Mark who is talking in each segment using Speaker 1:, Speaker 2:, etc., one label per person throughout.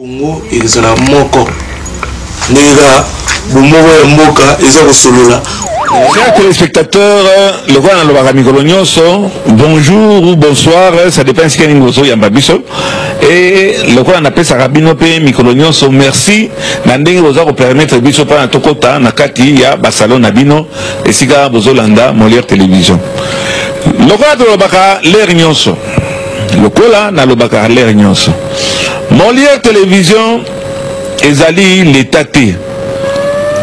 Speaker 1: Congo ezala moko ndenge kaka bomoko ya mboka eza kosolola.
Speaker 2: Chers téléspectateurs, lokola nalobaka mikolo nyonso, bonjour ou bonsoir, ça dépend esika nini bozoyamba biso. E lokola napesaka bino mpe mikolo nyonso merci na ndenge boza kopermettre biso mpona tokota na kati ya basalon na bino esika bozolanda Molière Télévision. Lokola tolobaka l'heure nyonso, lokola nalobaka l'heure nyonso, Molière Télévision ezali l'État te,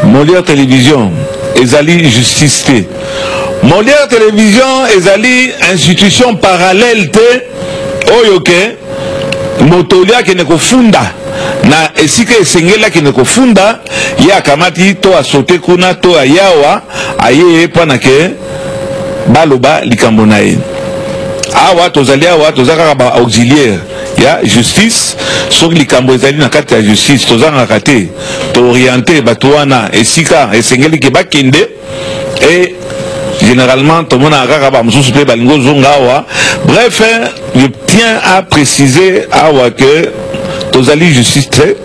Speaker 2: Molière Télévision ezali justice te, Molière Télévision ezali institution parallèle te oyo ke moto olia akende kofunda na esika esengeli akende kofunda, ye akamati to asote kuna to ayawa aye mpona ke baloba likambo na ye. Awa tozali, awa toza kaka ba auxiliaire ya justice. Soki likambo ezali na kati ya justice, tozangaka te tooriente bato wana esika esengeli ke bakende. Et généralement tomonaka kaka bamosusu mpe balingi ozonga awa. Bref, je tiens à préciser awa que tozali justice te.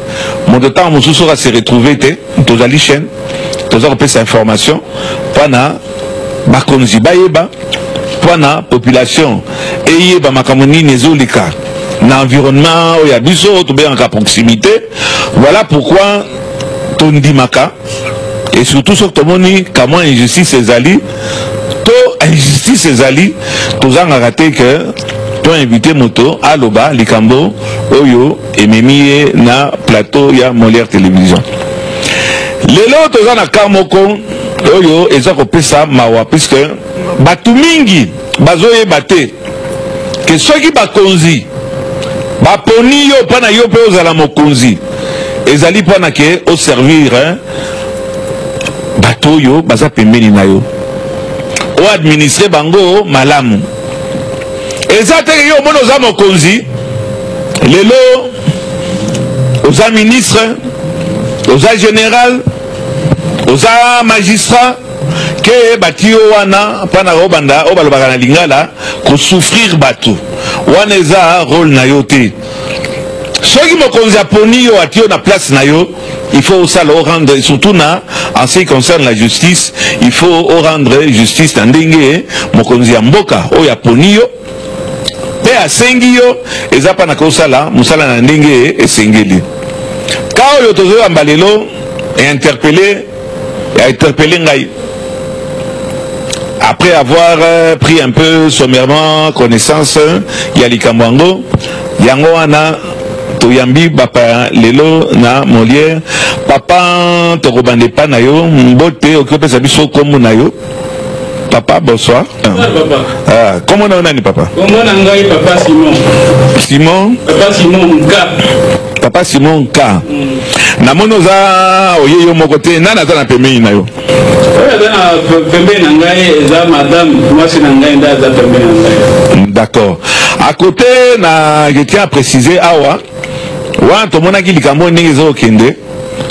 Speaker 2: Moto ntango mosusu oyo ase retrouve te, tozali chaîne, toza kopesa information mpona bakonzi bayeba, mpona population eyeba makambo nini ezoleka na environnement oyo ya biso oyo tobengaka proximité. Voilà pourquoi tondimaka, et surtout soki tomoni kamwa injustice ezali to injustice ezali, tozangaka te ke toinvite moto aloba likambo oyo ememi ye na plateau ya Molière Télévision. Lelo toza na cas moko oyo eza kopesa mawa, puisque bato mingi bazoyeba te ke soki bakonzi baponi yo mpo na yo mpe ozala mokonzi, ezali mpo na ke oservir bato oyo baza pembeni na yo, oadministre bango malamu. Eza te ke yo omoni oza mokonzi lelo, oza ministre, oza général, oza magistrat, ke bati yo wana mpana obanda oyo balobaka na lingala kosouffrir bato. Wana eza rôle na yo te. Soki mokonzi aponi yo, ati yo na place na yo, il faut osala, orendre, surtout na en ce qui concerne la justice, il faut orendre justice na ndenge mokonzi ya mboka oyo aponi yo mpe asengi yo, eza mpa na kosala mosala na ndenge esengeli. Ka oyo tozoyamba lelo interpellé a interpellé ngai après avoir pris un peu sommairement connaissance ya likambo yango. Yango wana toyambi bapaya lelo na Molière. Papa, tokobanda epa na yo. Mbote, okoki opesa biso nkombo na yo, papa? Bonsoir. Ah, kombo na yo nani, papa?
Speaker 3: Kombo na ngai Papa Simon.
Speaker 2: Simon?
Speaker 3: Papa Simon Nka.
Speaker 2: Papa Simon Nka. Namoni oza oye yo moko te. Nani aza na pembeni na yo?
Speaker 3: Oyo aza na pembeni na ngai eza madame, mwasi na ngai nde aza pembeni na ngai.
Speaker 2: D'accord. À côté na, je tiens à préciser awa, wana tomonaki likambo ndenge ezokende,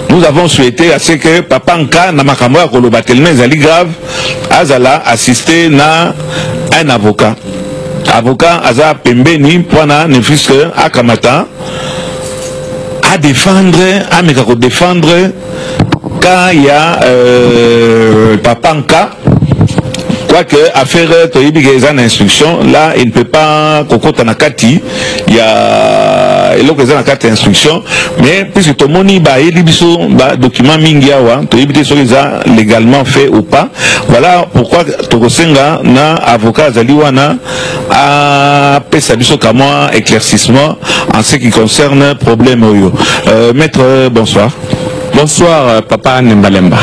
Speaker 2: nous avons souhaité à ce que papa Nka, na makambo ya koloba tellement ezali grave, azala assisté na un avocat. Avocat aza pembeni mpona ne fût que akamata adéfendre, ameka kodéfendre cas ya papa Nka. Quoique affaire toyebi ke eza na instruction, là il ne peut pas kokota na kati ya eloko eza na kati ya instruction. Mais puisque tomoni bayeli biso badocument mingi awa, toyebi te soki eza légalement fait ou pas. Voilà pourquoi tokosenga na avocat azali wana apesa biso kamwa éclaircissement en ce qui concerne problème oyo. Maître, bonsoir.
Speaker 4: Bonsoir, papa Nembalemba.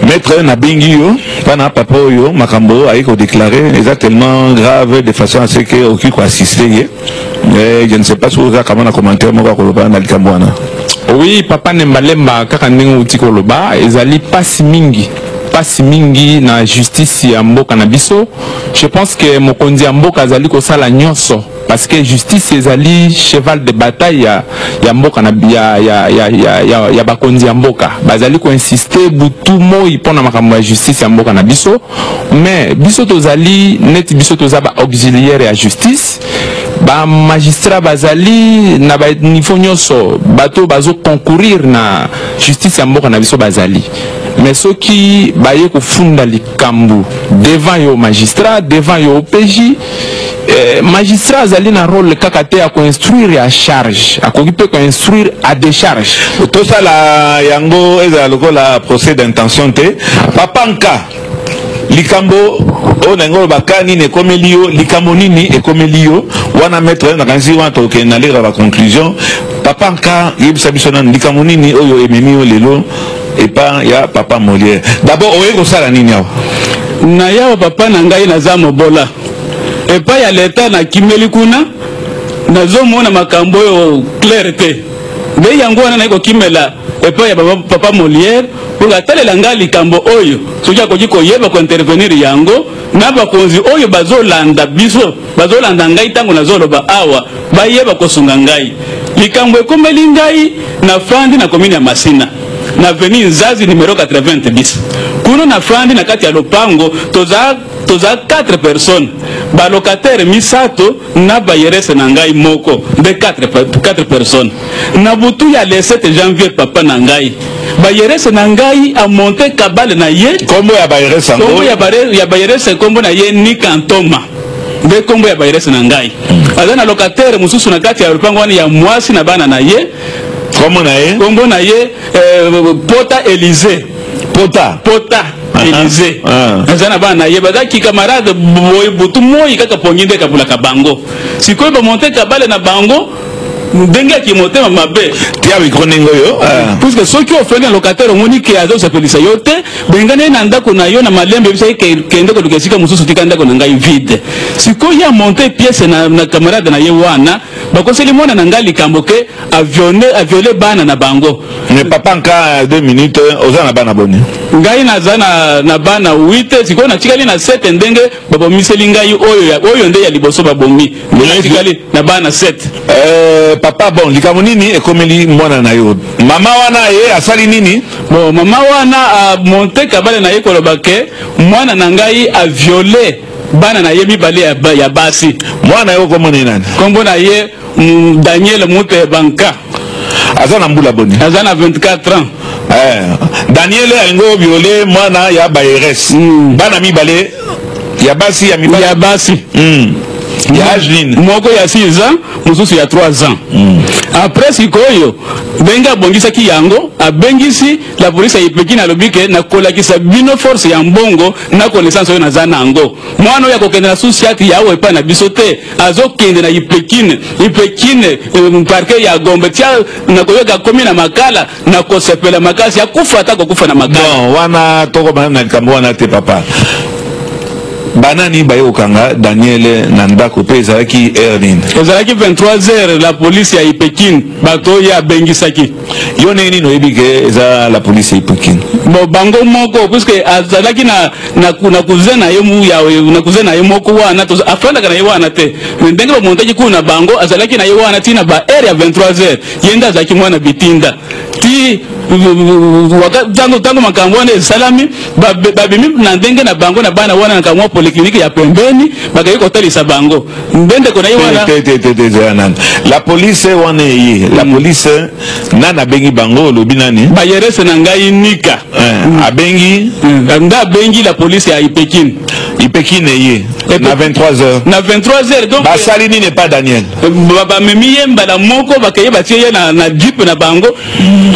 Speaker 2: Maître, nabengi yo mpana papa oyo makambo ayi kodéclare eza tellement grave de façon à ce que okoki koassiste ye. Mais je ne sais pas soki oza kama na commentaire moko akoloba na likambo wana.
Speaker 4: Oui, papa Nembalemba, kaka ndenge outi koloba, ezali pasi mingi, pasi mingi na justice ya mboka na biso. Je pense que mokonzi ya mboka azali kosala nyonso. Parce que justice ezali cheval de bataille ya, ya mboka na ya, ya, ya, ya, ya, ya bakonzi ya mboka. Bazali ko insister butu moi mpona makambo ya justice ya mboka na biso. Mais biso tozali neti biso toza ba auxiliaire ya justice. Ba magistrat bazali na ba niveau nyonso, bato bazo concourir na justice ya mboka na biso bazali. Mais soki baye kofunda likambo devant yo magistrat, devant yo OPJ, magistrat azali na rôle kaka te ya koinstruire ya charge, akoki mpe koinstruire à décharge.
Speaker 2: Tosala yango ezala lokola procès d'intention te. Papa Nka, likambo oyo na yango olobaka nini ekomeli yo, likambo nini ekomeli yo wana? Maître, nakanisi wana tokokende na lera ba conclusion. Papa Nka, yebisa biso nanu likambo nini oyo ememi yo lelo epa ya papa Molière. D'abord, oye kosala nini awa?
Speaker 3: Na yawa, papa na ngai, naza mobola epai ya leta, nakimeli kuna, nazomona makambo oyo clair te. Nde yango wana naye kokimela epai ya papa Molière mpo atalela ngai likambo oyo, soki akoki koyeba kointervenir yango na bakonzi oyo bazolanda biso, bazolanda ngai ntango nazoloba awa, bayeba kosunga ngai. Likambo ekomeli ngai, nafandi na commune ya Masina, na avenue Nzazi numéro 80 bis. Kuna nafandi na kati ya lopango, toza 4 personnes, balocataire misato na bailleresse na ngai moko, nde 4 personnes. Na butu ya le 7 janvier, papa na ngai, bailleresse na ngai amonter cabale na ye.
Speaker 2: Kombo ya bailleresse yango?
Speaker 3: Kombo ya bailleresse, kombo na ye Nika Ntoma, nde kombo ya bailleresse na ngai. Aza na locataire mosusu na kati ya lopango wana ya mwasi na bana na ye.
Speaker 2: Kombo na ye?
Speaker 3: Kombo na ye Pota Élysée.
Speaker 2: Pota?
Speaker 3: Pota Élysée. Aza na bana na ye, bazalaki camarade boye, butu moi kaka pongi nde ekabulaka bango. Sikoyo bamonter cabale na bango ndenge yaki motema mabe.
Speaker 2: Tia micro ndenge oyo.
Speaker 3: Puisque soki ofeli na locataire, omoni ke azosepelisa yo te, bengani ye na ndako na yo na malembe, ebisa ye kende koluka esika mosusu, tika ndako na ngai vide. Sikoyo ye amonter pièce na camarade na ye wana, bakoseli mwana na ngai likambo ke avioler bana na bango.
Speaker 2: Mais papa Nka, 2 minutes, oza na bana boni?
Speaker 3: Ngai naza na bana 8. Sikoyo natikali na 7, ndenge babomiseli ngai oyo nde ya liboso babomi. Natikali na bana 7.
Speaker 2: Papa, bon, likambo nini ekomeli mwana na yo? Mama wana ye asali nini?
Speaker 3: Bon, mama wana amonter cabale na ye koloba ke mwana na ngai avioler bana na ye mibale ya basi.
Speaker 2: Mwana yo kombo na ye nani?
Speaker 3: Kombo na ye Daniel Mutebanka.
Speaker 2: Aza na mbula boni?
Speaker 3: Aza na 24 ans.
Speaker 2: Daniel alingi ovioler mwana ya bailleresse, bana mibale ya basi, ya mibali?
Speaker 3: Ya basi.
Speaker 2: Ya age nini?
Speaker 3: Moko ya 6 ans, mosusu ya 3 ans. Après sikoyo ndenge abongisaki yango, abengisi la police ya Ipekini, alobi ke nakolakisa bino force ya mbongo na connaissance oyo naza nango. Mwana oyo akokende na sous-ciat yawo epai na biso te, azokende na Ipekine, Ipekine, parquet ya Gombe. Tia nakoyoka akomi na Makala, nakosepela makasi, akufa ata kokufa na Makala.
Speaker 2: Bon, wana tokobana na likambo wana te. Papa, banani baye kokanga Daniel na ndako, mpe ezalaki heure nini?
Speaker 3: Ezalaki 23 heures, la police ya Ipekine, bato oyo abengisaki.
Speaker 2: Yo ndenge nini oyebi ke eza la police ya Ipekine?
Speaker 3: Bon, bango moko, puisque azalaki na cousin na ye na cousin na ye moko wana, afandaka na ye wana te. Mais ndenge bamontaki kuna na bango, azalaki na ye wana ntina ba heure ya 23 heures. Ye nde azalaki mwana bitinda ti ntango makambo wana esalami. Babimi na ndenge na bango na bana wana na kamwa polyclinique ya pembeni, bakei kotalisa bango nde ndeko na ye wana.
Speaker 2: Te, te, te, te, te, nani la police wana eye? La police, nani abengi bango? Olobi nani?
Speaker 3: Bailleresse na ngai Nika.
Speaker 2: Abengi?
Speaker 3: Nde abengi la police ya Ipekine.
Speaker 2: Ipekine ye na 23 heures?
Speaker 3: Na 23 heures, donc.
Speaker 2: Basali nini epa Daniel?
Speaker 3: Bamemi ye mbala moko, bakeye batie ye na jeep na bango.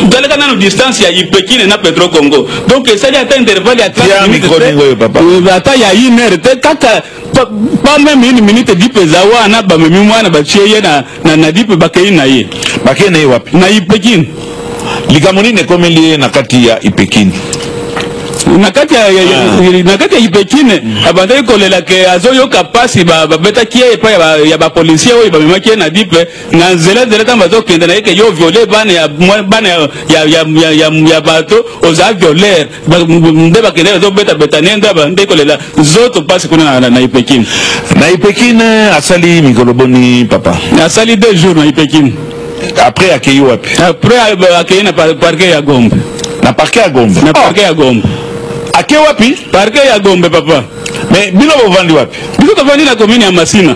Speaker 3: Talaka nano distance ya Ipekine na Petro Congo, donc esali ata intervalle ya 30 minutes te, ata ya une heure te, kaka pas même une minute. Jeep eza wana, bamemi mwana, batie ye na jeep, bakei na ye.
Speaker 2: Bakei na ye wapi?
Speaker 3: Na Ipekine.
Speaker 2: Likambo nini ekomeli ye na kati ya Ipekine?
Speaker 3: Na kati ya, ya, ya, na kati ya Ipekine abandaki kolela ke azoyoka pasi, babetaki ye epai ya bapolisier oyo bamemaki ye na dipe na nzela nzela. Ntango bazokende na ye ke yo viole bana ya bana ya, ya, ya, ya, ya, ya bato, oza violeur, nde bakende bazobetabeta ne, nde nde kolela nzoto pasi kuna na Ipekine.
Speaker 2: Na Ipekine asali mikolo boni, papa?
Speaker 3: Asali 2 jours na Ipekine.
Speaker 2: Après akei wapi?
Speaker 3: Après akei na parquet ya Gombe.
Speaker 2: Na parquet ya Gombe?
Speaker 3: Na parquet ya Gombe.
Speaker 2: Ake wapi?
Speaker 3: Parquet ya Gombe, papa.
Speaker 2: Mais bino bovandi wapi?
Speaker 3: Biso tovandi na commune ya Masina.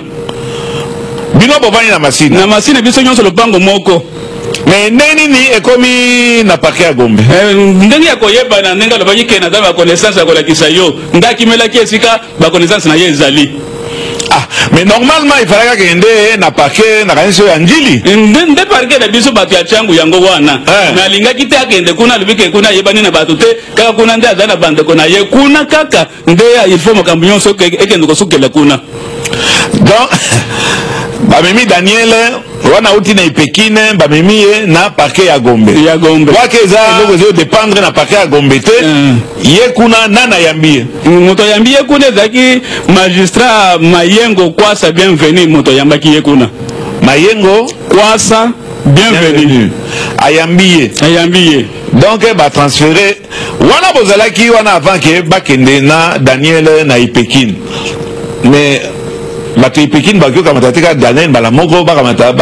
Speaker 2: Bino bovandi na Masina?
Speaker 3: Na Masina, biso nyonso lopango moko.
Speaker 2: Mais ndenge nini ekomi na parquet ya Gombe?
Speaker 3: Ndenge ya koyebana, ndenge alobaki ke naza baconnaissance ya kolakisa yo, nde akimelaki esika baconnaissance na ye ezali.
Speaker 2: Ah, mais normalement il fallait akende na parquet, nakanisi oyo ya Njili.
Speaker 3: Nde parquet na biso bato ya Tshangu yango wana. Mais alingaki te akende kuna, alobi ke kuna ayebani na bato te, kaka kuna nde aza na bandeko na ye kuna, kaka nde il faut makambo nyonso ekende kosukela kuna.
Speaker 2: Donc bamemi Daniel wana, auti na Ipekine, bamemi ye na parquet ya Gombe.
Speaker 3: Ya Gombe.
Speaker 2: Kwake eza eloko ezodépendre na parquet ya Gombe te. Ye kuna, nani ayambi ye?
Speaker 3: Moto ayambi ye kuna ezalaki magistrat Mayengo Kwasa Bienvenu, moto ayambaki ye kuna.
Speaker 2: Mayengo
Speaker 3: Kwasa Bienvenu.
Speaker 2: Ayambi ye?
Speaker 3: Ayambi ye.
Speaker 2: Donc batransféré wana, bozalaki wana avant ke bakende na Daniel na Ipekine. Mais bato Ipekine bakoki kokamata te kaka Daniel mbala moko, bakamata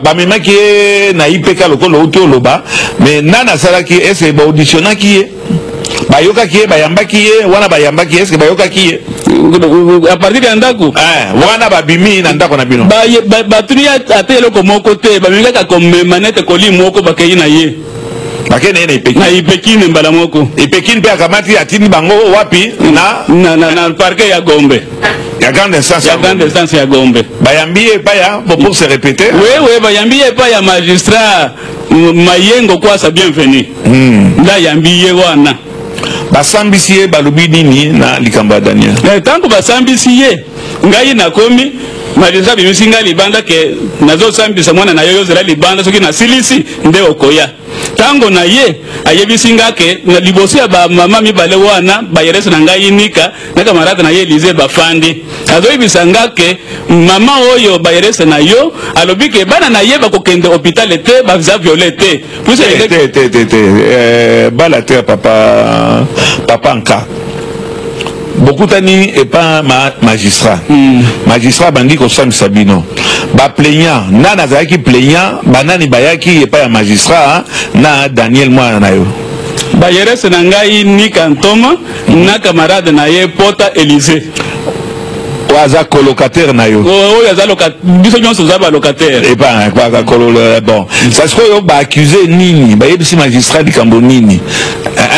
Speaker 2: bamemaki ye na IPK lokola outi oloba. Mais nani asalaki ese baauditionnaki ye, bayokaki ye, bayambaki ye wana, bayambaki ye, est-ce bayokaki ye?
Speaker 3: À partir ya ndako?
Speaker 2: Wana babimi na ndako na bino.
Speaker 3: Batuni ata eloko moko te, bamemi kaka komema nete koli moko, bakei na ye.
Speaker 2: Bakei na ye na Ipekine?
Speaker 3: Na Ipekine mbala moko.
Speaker 2: Ipekine mpe akamati, atindi bango wapi?
Speaker 3: Na parquet ya Gombe.
Speaker 2: Ya grande instance?
Speaker 3: Ya grande instance ya Gombe.
Speaker 2: Bayambi ye epai ya, bon, pour se répéter?
Speaker 3: Oui, bayambi ye epai ya magistrat Mayengo Kwasa Bienvenu. Nde ayambi ye wana.
Speaker 2: Basambisi ye, balobi nini na likambo ya Daniel?
Speaker 3: Ntango basambisi ye, ngai nakomi, magistrat abimisi ngai libanda ke nazosambisa mwana na yo, yozela libanda, soki nasilisi nde okoya. Ntango na ye ayebisi nga ke na liboso ya bamama mibale wana, bayerese na ngai Nika na camarade na ye Elize bafandi, azoyebisa nga ke mama oyo bayerese na yo alobi ke bana na ye bakokende hôpital te, baza violé te.
Speaker 2: Te, te, te, te, bala te, papa. Papa Nka, bokutani epa magistrat. Magistrat bandi kosambisa bino, baplaignant, nani azalaki plaignant? Banani bayaki epai ya magistrat na Daniel mwana na yo?
Speaker 3: Bayerese na ngai Nika Ntoma na camarade na ye Pota Élysée.
Speaker 2: Oyo aza colocataire na yo?
Speaker 3: Oyo aza, biso nyonso oza balocataire.
Speaker 2: Epa kololo. Bon, ça sikoyo baaccuse nini? Bayebisi magistrat likambo nini?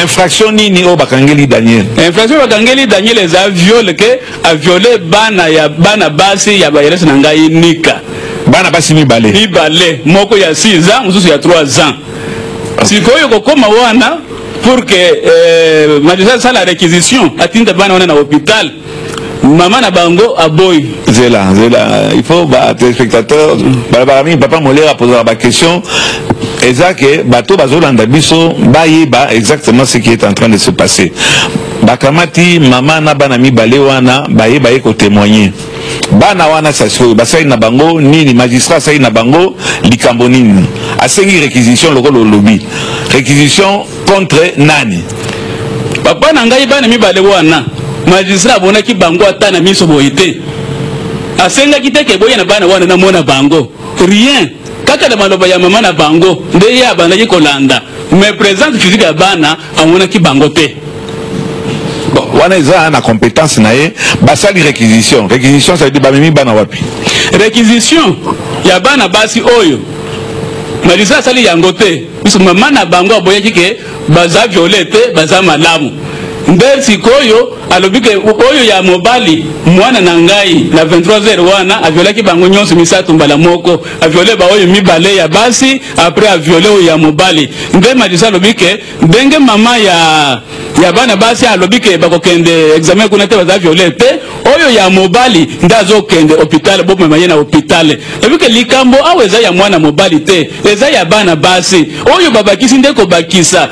Speaker 2: Infraction nini oyo bakangeli Daniel?
Speaker 3: Infraction bakangeli Daniel eza viol, ke aviole bana ya bana basi ya bayerese na ngai Nika.
Speaker 2: Bana basi mibale?
Speaker 3: Mibale, moko ya 6 ans, mosusu ya 3 ans. Sikoyo kokóma wana, pour que magistrat asala réquisition, atinda bana wana na hôpital, mama na bango aboyi.
Speaker 2: Zela, zela, il faut batéléspectateur balobaka mingi, papa Molière aposaka baquestion, eza ke bato bazolanda biso bayeba exactement ce qui est en train de se passer. Bakamati mama na bana mibale wana, bayeba ye kotémoigner. Bana wana sasikoyo basali na bango nini? Magistrat asali na bango likambo nini? Asengi réquisition lokola olobi, réquisition contre nani?
Speaker 3: Papa na ngai, bana mibale wana, magistrat abonaki bango ata na miso boye te, asengaki te ke boye na bana wana namona bango, rien. Kaka na maloba ya mama na bango nde ye abandaki kolanda, mais présence physique ya bana amonaki bango te.
Speaker 2: Bon, wana eza na compétence na ye. Basali réquisition. Réquisition, ça veut dire bamemi bana wapi?
Speaker 3: Réquisition ya bana basi oyo, magistrat asali yango te. Biso mama na bango aboyaki ke baza violé te, baza malamu. Nde sikoyo alobi ke oyo ya mobali, mwana na ngai, na 23 heures wana aviolaki bango nyonso misato mbala moko, aviole baoyo mibale ya basi, après aviole oyo ya mobali. Nde magistrat alobi ke ndenge mama ya Ya bana basi alobi ke bakokende examen kuna te, baza viole te. Oyo ya mobali nde azokende hôpital, bomema ye na hôpital. Ebi ke likambo awa eza ya mwana mobali te, eza ya bana basi. Oyo babakisi nde kobakisa,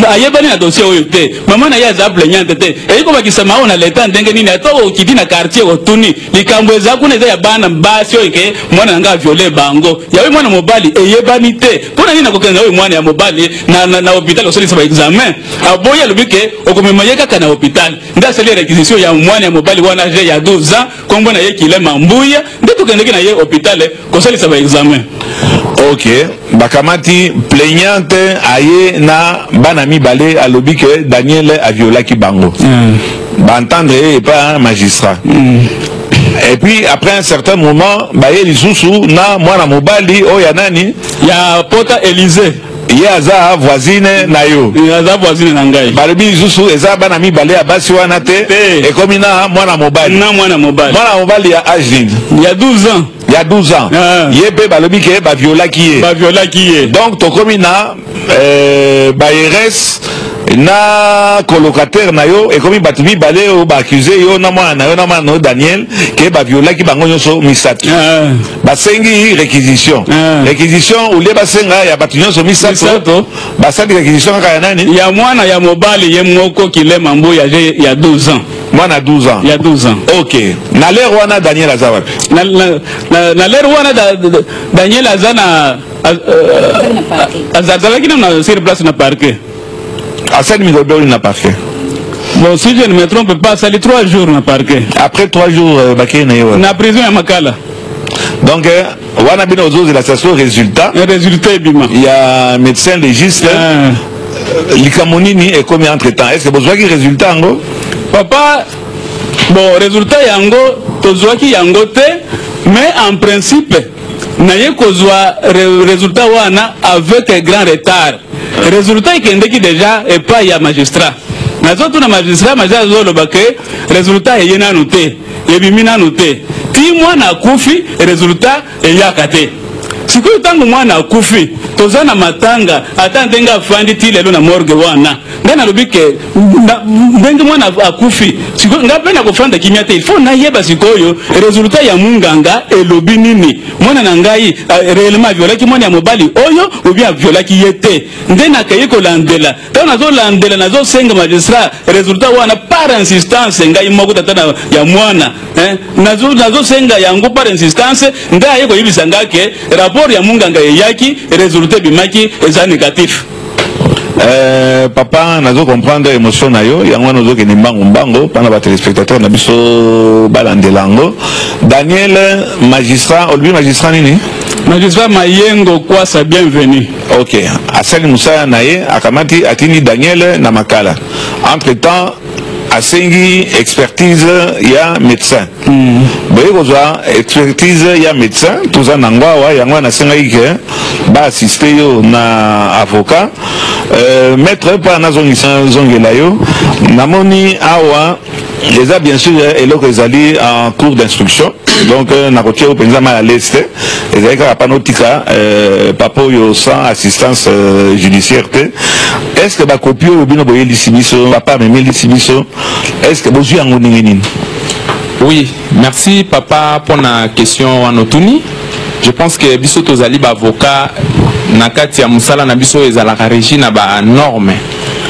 Speaker 3: ayebani na dossier oyo te, mama na ye aza plaignante te. Eyi kobakisa mao na leta ndenge nini? Ata okiti na quartier, otuni, likambo eza kuna eza ya bana basi oyo ke mwana na nga aviole bango. Yawe mwana mobali eyebani te. Mpo na nini nakokende na oyo mwana ya mobali na hôpital kosalisa baexamen? Aboyi, alobi ke okomema ye kaka na hôpital. Nde asali réquisition ya mwana ya mobali wana âgé ya 12 ans, nkombo na ye Kilema Mbuya. Nde tokendeki na ye hôpital kosalisa baexamen.
Speaker 2: Ok, bakamati plaignante, aye na bana mibale, alobi ke Daniel aviolaki bango. Baentendre ye epa magistrat. Et puis après un certain moment, baye lisusu na mwana mobali oyo ya nani?
Speaker 3: Ya Pota Élysée.
Speaker 2: Ye aza voisine na yo?
Speaker 3: Aza voisine na ngai.
Speaker 2: Balobi lisusu eza bana mibale ya basi wana te.
Speaker 3: Te.
Speaker 2: Ekomi na mwana mobali.
Speaker 3: Na mwana mobali.
Speaker 2: Mwana mobali ya âge nini?
Speaker 3: Ya 12 ans.
Speaker 2: Ya 12 ans.
Speaker 3: Ah.
Speaker 2: Ye mpe balobi ke baviolaki ye.
Speaker 3: Baviolaki ye.
Speaker 2: Donc tokomi na bailleresse na colocataire na yo. Ekomi bato mibale oyo baaccuse yo na mwana na yo, na mwana na yo Daniel, ke baviolaki bango nyonso misato.
Speaker 3: Ah.
Speaker 2: Basengi réquisition.
Speaker 3: Ah.
Speaker 2: Réquisition, olie basenga ya bato nyonso misato,
Speaker 3: Misato.
Speaker 2: basali réquisition kaka ya nani?
Speaker 3: Ya mwana ya mobali ye moko, Kilema Mbuya, âgé ya 12 ans.
Speaker 2: Mwana 12 ans?
Speaker 3: Ya 12 ans.
Speaker 2: Ok, na l'heure wana Daniel aza wapi?
Speaker 3: Na l'heure wana Daniel aza na azalaki nano na sur place na parquet.
Speaker 2: Asali mikolo oyo na parquet?
Speaker 3: Bon, si je ne me trompe pas, asali 3 jours na parquet.
Speaker 2: Après 3 jours, bakei na ye wapi?
Speaker 3: Na prison ya Makala.
Speaker 2: Donc wana bino ozozela saso résultat.
Speaker 3: Résultat ebima.
Speaker 2: Ya médecin légiste.
Speaker 3: Ah.
Speaker 2: Likambo nini ekomi entre temps? Est ce que bozwaki résultat yango?
Speaker 3: Papa, bon, résultat yango tozwaki yango te, mais en principe naye kozwa résultat wana avec un grand retard. Résultat ekendeki déjà epai ya magistrat. Nazotuna magistrat, magistrat azoloba ke résultat eye nanu te, ebimi nanu te. Ti mwana akufi, résultat eyaka te. Sikoyo ntango mwana akufi, toza na matanga, ata ndenge afandi ti lelo na morgue wana. Ngai nalobi ke ndenge mwana akufi, sikoyo ngai mpe nakofanda kimia te. Il faut nayeba sikoyo résultat ya munganga elobi nini. Mwana na ngai réellement aviolaki mwana ya mobali oyo ou bien aviolaki ye te? Nde nakei kolandela. Ntango nazolandela, nazosenga magistrat résultat wana par insistance. Ngai moko tata ya mwana, eh, nazosenga yango par insistance. Nde aye koyebisa nga ke rapport ya munganga eyaki, résultat ebimaki eza négatif.
Speaker 2: Papa, nazo comprendre émotion na yo. Yango wana ozokende mbangu mbangu mpona batéléspectateur na biso balandela yango. Daniel, magistrat, olobi magistrat nini?
Speaker 3: Magistrat Mayengo Kwasa Bienvenu.
Speaker 2: Ok, asali mosala na ye, akamati, atindi Daniel na Makala. Entre temps asengi expertise ya médecin. Boye kozwa expertise ya médecin, toza nango awa. Yango wana asengaki ke baassiste yo na avocat. Maître, mpa nazongisa zongela yo, namoni awa eza bien sûr eloko ezali en cours d'instruction. Donc nakotia yo mpenza mal à l'aise te. Ezali kaka mpana otika papa oyo sans assistance judiciaire te. Est ce que bakopi oyo bino boyelisi biso, papa amemelisi biso, est ce que bozwi yango ndenge nini?
Speaker 4: Oui, merci papa pour la question wana otuni. Je pense que biso tozali baavocat, na kati ya mosala na biso ezalaka régi na banorme.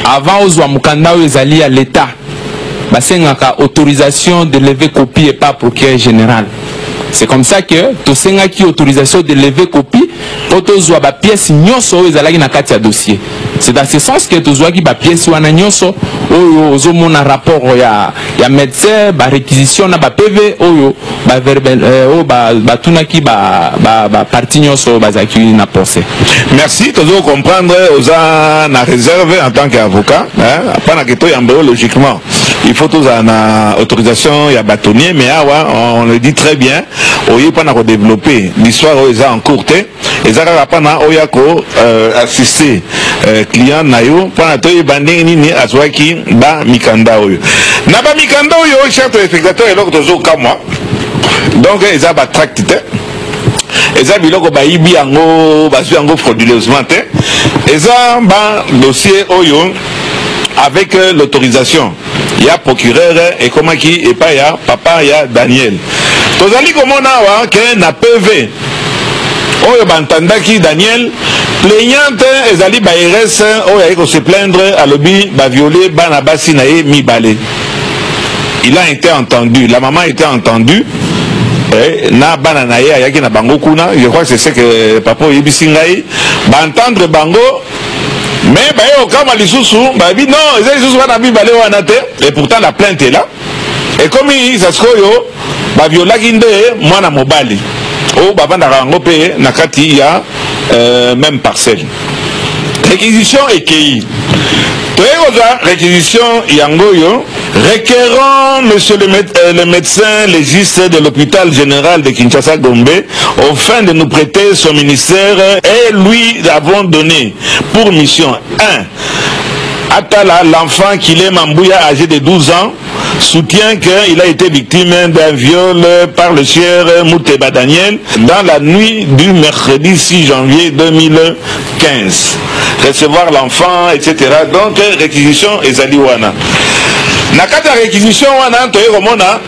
Speaker 4: Avant ozwa mokanda oyo ezali ya l'État, basengaka autorisation de lever copie epa procureur général. C'est comme ça que tosengaki autorisation de lever copie mpo tozwa bapièce nyonso oyo ezalaki na kati ya dossier. C'est dans ce sens que tozwaki bapièce wana nyonso oyo ozomona: rapport ya médecin, baréquisition na baPV oyo baverbel oyo batunaki bapartie nyonso oyo bazalaki na procès.
Speaker 2: Merci, tozo comprendre oza na réserve en tant qu'avocat, hein. Mpana ke toyamba yo, logiquement il faut tozala na autorisation ya bâtonnier, mais awa on le dit très bien, oye mpana kodévelopper l'histoire oyo eza en cours te. Eza kaka mpana oya ko assister client na yo mpana toyeba ndenge nini azwaki bamikanda oyo. Na bamikanda oyo, cher téléspectateur, eloko tozokamwa, donc eza batract te, eza biloko bayibi yango, bazwi yango frauduleusement te. Eza badossier oyo. Avec l'autorisation ya procureur ekomaki epai ya papa ya Daniel. Tozali komona awa ke na PV oyo bantandaki Daniel, plaignante ezali bairesse oyo aye ko se plaindre, alobi ba viole bana basi na ye mibale. Il a été entendu, la maman était entendue eh, na bana na ye ayaki na bango kuna. Je crois que c'est ce que papa oyebisi ngai, ba entendre bango. Mais baye kokamwa lisusu, bayebi non, eza lisusu bana mibale wana te, et pourtant la plainte est là. Ekomi sikoyo baviolaki nde mwana mobali oyo bavandaka yango mpe na kati ya même parcelle. Réquisition ekei, toyei kozwa réquisition yango oyo: requérant monsieur le médecin légiste de l'hôpital général de Kinshasa Gombe au fin de nous prêter son ministère et lui avons donné pour mission 1 Atala, l'enfant qu'il est Mambouya, âgé de 12 ans, soutient qu'il a été victime d'un viol par le sieur Mouteba Daniel dans la nuit du mercredi 6 janvier 2015. Recevoir l'enfant, etc. Donc, réquisition ezali wana. Na kati ya réquisition wana, toye komona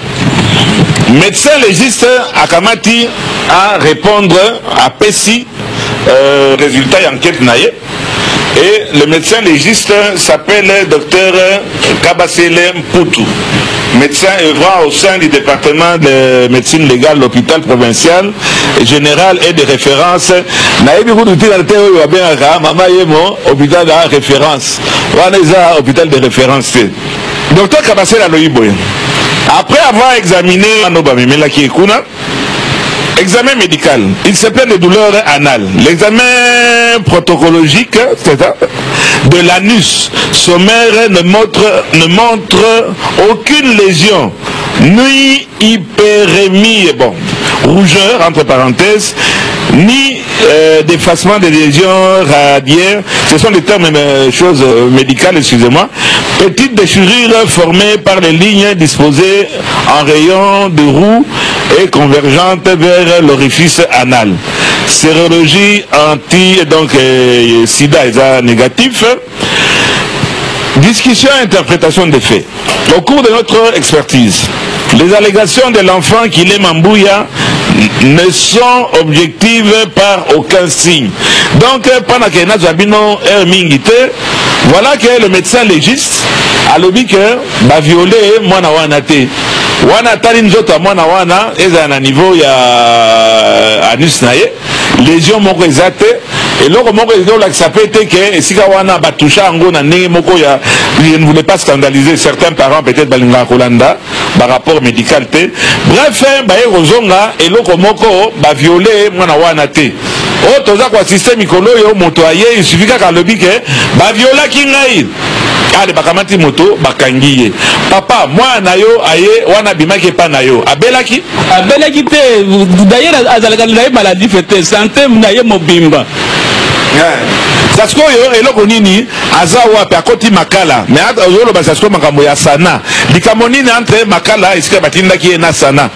Speaker 2: médecin légiste akamati à répondre, apesi résultat ya enquête na ye. Et le médecin légiste s'appelle docteur Kabasele Mputu, médecin œuvrant au sein du département de médecine légale de l'hôpital provincial général et de référence. Nayebi kutu ntina te oyo babengaka Mama Yemo hôpital de référence. Wana eza hôpital de référence te. Docteur Kabasele alobi boye: après avoir examiné ano bamemelaki ye kuna, examen médical, il se plaint de douleurs anales. L'examen proctologique, c'est ça, de l'anus sommaire ne montre aucune lésion, ni hyperémie, bon, rougeur entre parenthèses, ni d'effacement des lésions radiaires. Ce sont des termes, choses médicales, excusez-moi. Petite déchirure formée par les lignes disposées en rayon de roue et convergentes vers l'orifice anal. Sérologie anti, donc sida est négatif. Discussion et interprétation des faits. Au cours de notre expertise, les allégations de l'enfant qu'il est Mambouya ne sont objectives par aucun signe. Donc, pendant que nazwa bino mingi te, voilà que le médecin légiste alobi que baviolé mwana wana te. Wana atali nzoto ya mwana wana, ezala na niveau ya anus na ye, lésion moko eza te, eloko moko ezolakisa mpe te ke esika wana batoucha yango na ndenge moko ya. Je ne voulais pas scandaliser certains parents, peut-être balingaka kolanda barapport médical te. Bref, baye kozonga eloko moko, baviolé mwana wana te. Oyo toza koassister mikolo oyo, moto aye, il suffit kaka alobi ke baviolaki ngai, ale bakamati moto, bakangi ye. Papa, mwana na yo aye wana, abimaki epa na yo, abelaki?
Speaker 3: Abelaki te. D'ailleurs azalaka na ye maladif te, santé na ye mobimba.
Speaker 2: Sasiko oyo eloko nini? Aza wapi? Akoti Makala, mais ozoloba sasiko makambo ya Sana. Likambo nini entre Makala, esika batindaki ye, na Sana?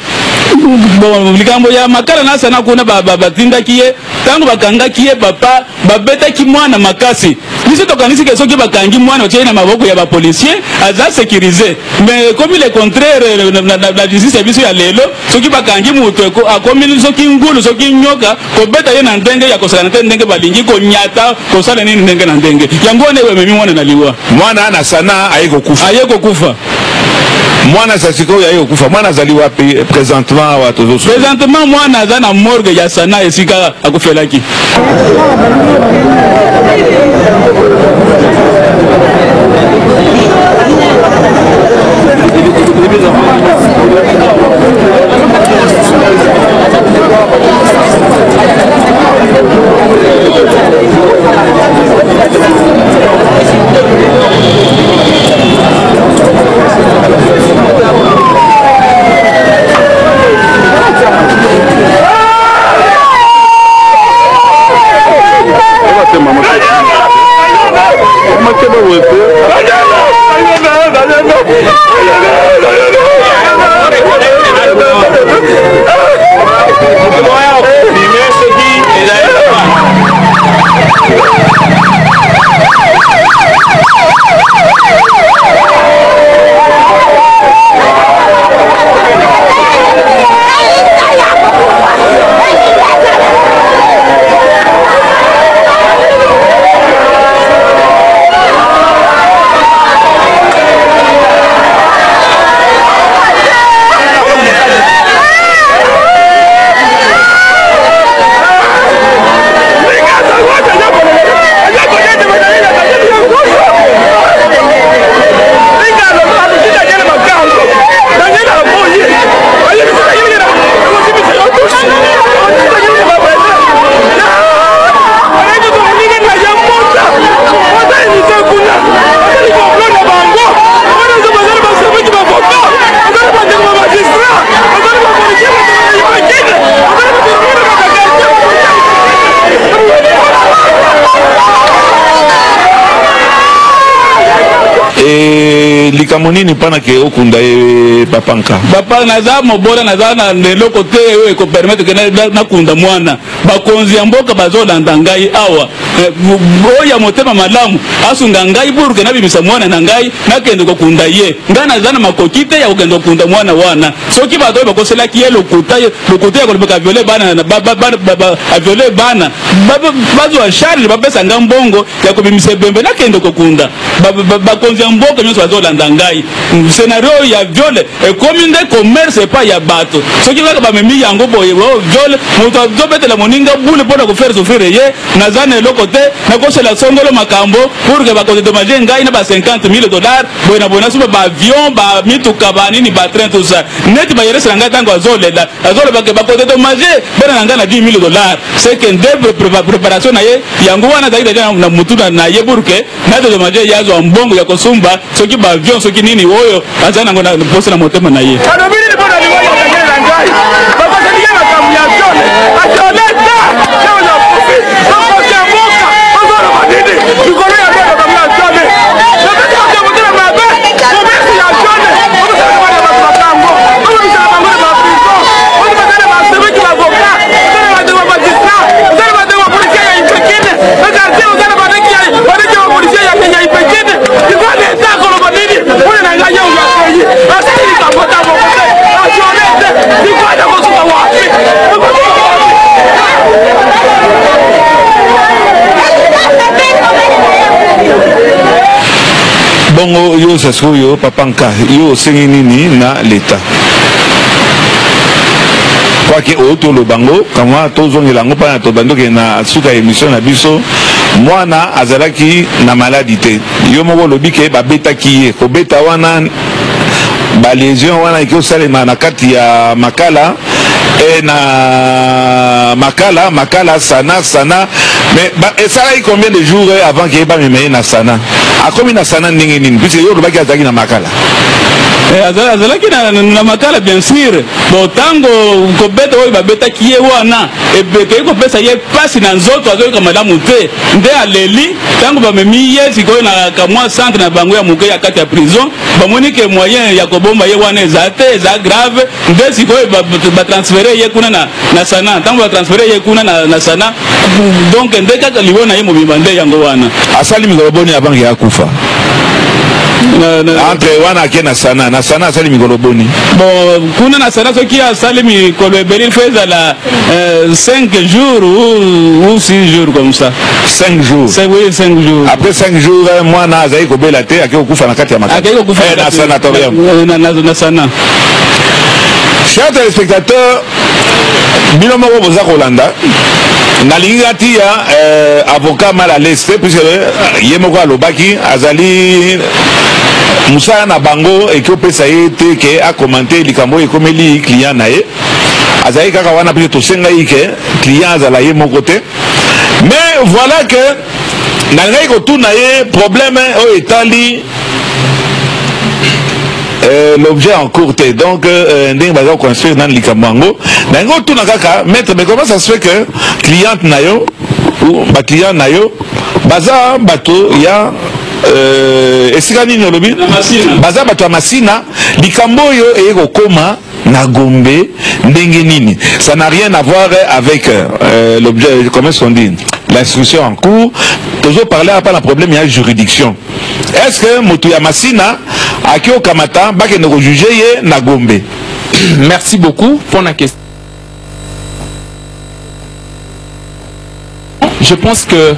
Speaker 3: Bon, likambo ya Makala na Sana kuna, batindaki ye, ntango bakangaki ye, papa, babetaki mwana makasi. Biso tokanisi ke soki bakangi mwana, otie na maboko ya bapolicier, aza sécurisé. Mais ekomi le contraire na justice ya biso ya lelo. Soki bakangi moto, akomi soki ngulu, soki nyoka, kobeta ye na ndenge ya kosakana te, ndenge balingi konyata, kosala nini, ndenge na ndenge. Yango wana ememi mwana na liwa.
Speaker 2: Mwana na Sana aye kokufa?
Speaker 3: Aye kokufa.
Speaker 2: Mwana sa sikoyo aye kokufa, mwana azali wapi présentement awa tozosu?
Speaker 3: Présentement mwana aza na morgue ya Sana, esika akufelaki.
Speaker 2: E likambo nini mpana ke okunda ye papa Nka?
Speaker 3: Papa, naza mobola, naza na eloko te oyo ekopermettre ke nakunda mwana. Bakonzi ya mboka bazolanda ngai awa, oyo ya motema malamu asunga ngai pour ke nabimisa mwana na ngai, nakende kokunda ye. Ngai naza na makoki te ya kokende kokunda mwana wana. Soki bato oyo bakoselaki ye lokuta, lokuta ya kolobaka aviole bana, aviole bana, bazwa charge, bapesa ngai mbongo ya kobimisa ebembe, nakende kokunda. Bakonzi ya mboka nyonso bazolanda ngai, scénario oyo ya viol ekomi nde commerce epai ya bato. Soki kaka bamemi yango boye, viol, moto azobetela moninga bule mpona kofaire souffrir ye. Naza na eloko te, nakosela songolo makambo pour ke bakodédommager ngai na ba 50 000 $ boye na boye, nasomba baavion, bamituka, banini, batrain, tout ça. Neti bayeresela ngai, ntango azolela, azoloba ke bakodédommager bana na ngai na 10 000 $, c'est que nde préparation na ye yango wana azalaki deja na mutu na ye pour ke nadédommager ye, azwa mbongo ya kosumba soki baavion, soki nini oyo aza nango na posa na motema na ye.
Speaker 5: Alobi nini mpo na liwa ya Daniel na ngai? Bakosalike makambo ya viol, aviole te, oyo akufi. Bakonzi ya mboka bazoloba nini likolo ya makambo ya viol? Bapesi bato ya motema mabe komesi ya viol, bakosalaka bana bato makambo, bakomisaka bango na baprison. Oyo baza na basemeki, baavocat, oza na bandeko ya magistrat, oza na bandeko ya policier ya Ipekine na quartier, oza na bandeki ya bapolicier ya Ipekine. Iko leta koloba nini? Mpona na ngai, oyo akei asali likambo ata moko te, aviole te, likwanda kosuka wapi? Ekosuka wapi?
Speaker 2: Bongo yo sikoyo, papa Nka, yo osengi nini na leta? Kwake oyo toloba yango kamwa, tozongela yango mpana tobandi okende na suka ya émission na biso. Mwana azalaki na maladi te. Yo moko olobi ke babetaki ye. Kobeta wana, balésion wana eki osalema na kati ya Makala e na Makala, Makala, Sana, Sana. Mais esalaki combien de jours avant ke bamema ye na Sana? Akomi na Sana ndenge nini, puisque yo olobaki azalaki na Makala?
Speaker 3: Azalaki na Makala, bien sûr. Bon, ntango kobeta oyo babetaki ye wana ekei kopesa ye mpasi na nzoto, azoyoka malamu te, nde aleli. Ntango bamemi ye sikoyo na kamwa centre na bango ya moke ya kati ya prison, bamoni ke moyen ya kobomba ye wana eza te, eza grave. Nde sikoyo batransférer ye kuna na Sana. Ntango batransférer ye kuna na Sana, donc nde kaka liwa na ye mobimba nde yango wana.
Speaker 2: Asali mikolo boni avant ke akufa? Entre wana ake na Sana, na Sana asali mikolo boni?
Speaker 3: Bon, kuna na Sana, soki asali mikolo ebele, il faut ezala 5 jours ou 6 jours comme ça.
Speaker 2: 5 jours?
Speaker 3: Oui, 5 jours.
Speaker 2: Après 5 jours, mwana azali kobela te, ake kokufa na kati ya Makala?
Speaker 3: Akei kokufa
Speaker 2: na sanatorium.
Speaker 3: Na Sana.
Speaker 2: Chers téléspectateurs, bino moko boza kolanda. Nalingi atiya avocat mal à l'aise te, puisque ye moko alobaki azali mosala na bango eki opesa ye te ke akommente likambo oyo ekomeli client na ye. Azali kaka wana puisque tosengai ke client azala ye moko te. Mais voilà que nalingaki kotuna ye problème oyo etali l'objet en cours te. Donc ndenge baza koconstruire nani likambo yango, nalingi otuna kaka maître: mais comment ça se fait que cliente na yo ou baclient na yo baza bato ya esika nini olobi? Baza bato ya Masina. Likambo oyo eye kokóma na Gombe ndenge nini? Ça n'a rien à voir avec l'objet, comment est-ce qu'on dit, l'instruction en cours. Toujours parler apa na problème ya juridiction. Est-ce que moto ya Masina aki okamata bakende kojuger ye na Gombe?
Speaker 4: Merci beaucoup pour la question. Je pense que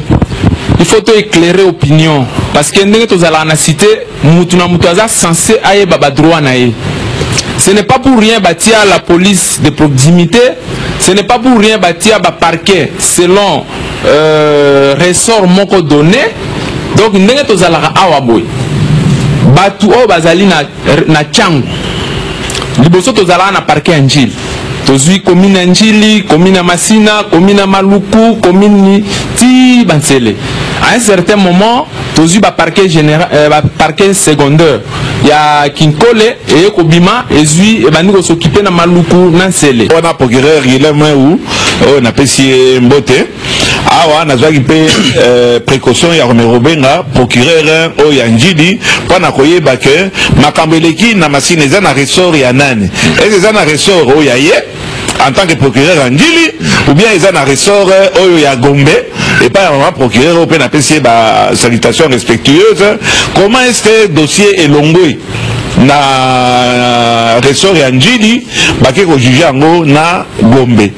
Speaker 4: il faut to éclairer opinion, parce que ndenge tozalaka na cité, mutu na mutu aza censé ayeba badroit na ye. Ce n'est pas pour rien batia la police de proximité, ce n'est pas pour rien batia baparquet selon ressort moko donné. Donc ndenge tozalaka awa boye, bato oyo bazali na Tshangu, liboso tozalaka na parquet ya Njili. Tozwi commune ya Njili, commune ya Masina, commune ya Maluku, commune ti Bansele. À un certain moment, tozwi baparquet général, baparquet secondaire ya Kinkole eye kobima, ezwi, ebandi kos'occuper na Maluku na Nsele.
Speaker 2: Wana procureur Guilherme ou oyo napesi ye mbote. Awa nazwaki mpe précaution ya komerobenga procureur oyo ya Njili mpo na koyeba ke makambo eleki na Masina eza na ressort ya nani. Eze eza na ressort oyo ya ye en tant que procureur ya Njili ou bien eza na ressort oyo ya Gombe epai ya mama procureur oyo mpe napesi ye basalutation respectueuse. Comment est ce que dossier elongwe na ressort ya Njili, bake kojuger yango na Gombe?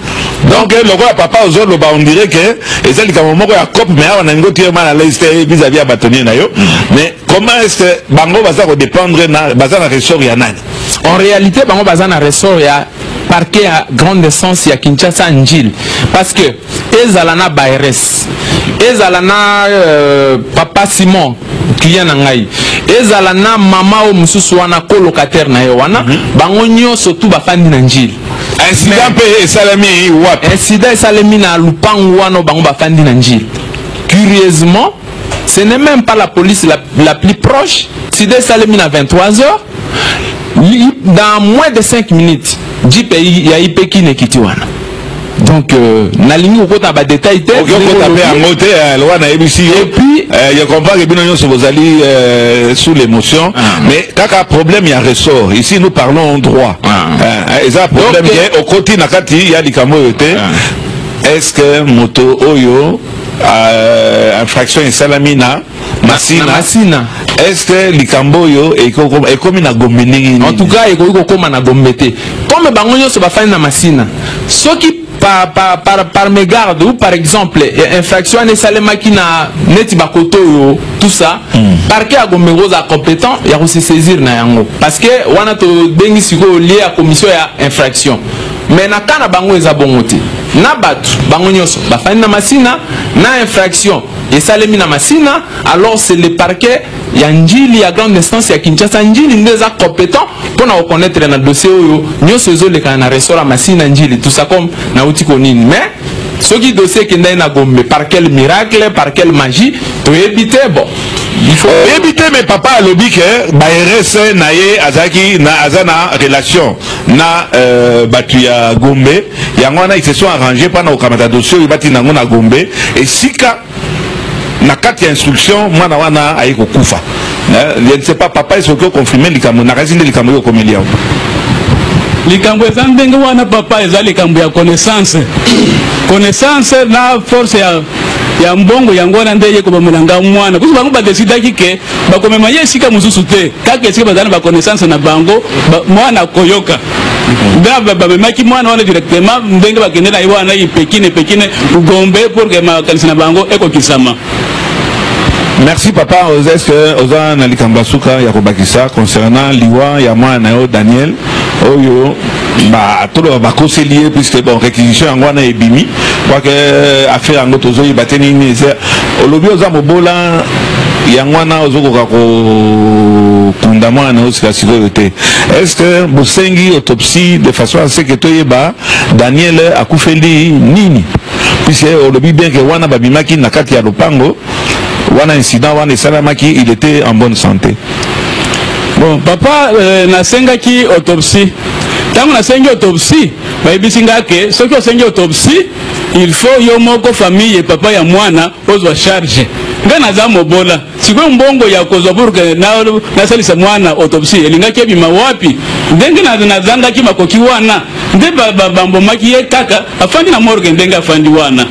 Speaker 2: Donc lokola papa ozoloba, on dirait que eza likambo moko ya cope, mais awa nalingi otirer mal à l'aise te vis-à-vis ya bâtonnier na yo. Mais comment est ce que bango baza kodépendre na, baza na ressort ya nani?
Speaker 4: En réalité, bango baza na ressort ya parquet ya grande instance ya Kinshasa, Njili, parce que ezala na baires, ezala na papa Simon, client na ngai, ezala na mama oyo mosusu wana, colocataire na ye wana, bango nyonso tu bafandi na Njili.
Speaker 2: Incident mpe esalemi wapi?
Speaker 4: Incident esalemi na lupangu wana bango bafandi na Njili. Curieusement, ce n'est même pas la police la plus proche. Incident esalemi na 23 heures, dans moins de 5 minutes, jeep ya IPKIN ekiti wana. Donc nalingi kokota badétail te.
Speaker 2: Okokota mpe yango te, lokola nayebisi yo.
Speaker 4: Et puis
Speaker 2: je comprends que bino nyonso bozali sous l'émotion, mais kaka problème ya ressort, ici nous parlons droit, eza problème ke okoti na kati ya likambo oyo te. Est ce que moto oyo, infraction esalami na Masina,
Speaker 4: na Masina,
Speaker 2: est ce que likambo oyo ekomi na Gombe ndenge nini?
Speaker 4: En tout cas, ekoki kokóma na Gombe te, comme bango nyonso bafandi na Masina. Soki par mégarde ou par exemple infraction wana esalemaki na neti bakoto oyo, tout ça, parquet ya Gombe kozala compétent ya kose saisir na yango, parce que wana tobengi sikoyo lieu ya commission ya infraction. Mais na cas na bango eza bongo te. Na bato bango nyonso bafandi na Masina, na infraction esalemi na Masina, alors c'est le parquet ya Njili, ya grande instance ya Kinshasa, Njili, nde eza compétent mpona koconnaître na dossier oyo nyonso ezolekana na ressort ya Masina, Njili, tout ça, comme nauti konini. Mais soki dossier ekendaki na Gombe, par quel miracle, par quelle magie, toyebi te. Bon, il faut
Speaker 2: Oyebi te, mais papa alobi ke baires na ye azalaki na, aza na relation na bato ya Gombe. Yango wana ils se sont arrangés mpona kokamata dossier oyo, batinda yango na Gombe, esika na kati ya instruction mwana wana aye kokufa. Je ne sais pas, papa, soki oconfirme likambo, nakasi nde likambo oyo okomeli yango.
Speaker 3: Likambo eza ndenge wana, papa. Eza likambo ya connaissance, connaissance na force ya mbongo. Yango wana nde ye kobamela nga mwana kusu. Bango badesidaki ke bakomema ye esika mosusu te, kaka esika bazala na baconnaissance na bango, mwana akoyoka. Nde bamemaki mwana wana directement ndenge bakende na ye wana IPKIN, IPKIN Gombe, pour que makanisi na bango ekokisama.
Speaker 2: Merci papa. Est ce que oza na likambo ya suka ya kobakisa concernant liwa ya mwana na yo Daniel, oyo toloba bakoseli ye, puisque bon, réquisition yango wana ebimi, quoique affaire yango tozoyeba te nini eza? Olobi oza mobola, yango wana ozokoka kokunda mwana na yo sika sikoyo te. Est ce que bosengi autopsie de façon à ce que toyeba Daniel akufeli nini, puisque olobi bien ke wana babimaki na kati ya lopango wana, incident wana esalamaki, il était en bonne santé?
Speaker 3: Bon papa, nasengaki autopsie. Ntango nasengi autopsie, bayebisi nga ke soki osengi autopsie, il faut yo moko famille, papa ya mwana, ozwa charge. Nga naza mobola. Sikoyo mbongo ya kozwa pour que nasalisa mwana autopsie elingaki ebima wapi? Ndenge nazangaki makoki wana, nde bambomaki ye kaka afandi na morgue ndenge afandi wana.